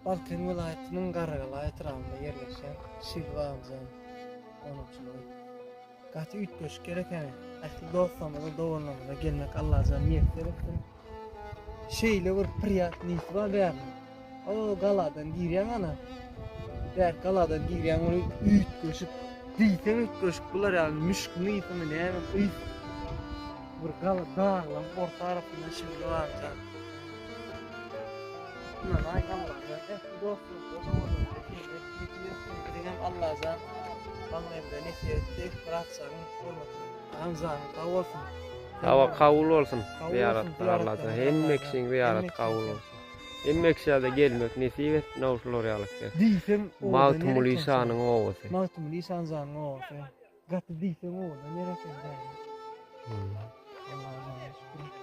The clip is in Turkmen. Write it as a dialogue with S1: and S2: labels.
S1: Balkan welaýatynyň Garrygala etrabynda ýerleşýän Şir Babajan gonamçylygy. Gaty üýtgeşik ýer ekeni. Ähli dostlarymyza, doganlarymyza gelmek Allajan miýesser etsin. Şeýle bir priýatnyýsy bar bäriniň. O galadan girýäň ana. Bär galadan girýäň ony üýtgeşik. Diýseň üýtgeşik bular ýaly müşküň ysymy näme ys. Bir gala daglaň orta arasynda Şir Babajan. Ynanaý Allajan ähli dostlarymyza doganlarymyza gelmek nesip etsin biziňem Allajan maňlaýymyza nesip etdi myratjanyň hormatyna agam janyň sag bolsun.
S2: Hawa kabul bolsun zyýaratlar Allajan hemme kişiň zyýaraty kabul bolsun. Hemme kişä-de gelmek nesip etsin ow şular ýalyk ýer.
S1: Diýseň
S2: Magtymguly şanyň obasy.
S1: Magtymguly şanjanyň obasy. Gaty diýseň owadan ýer eken bäri. Allajan şükür.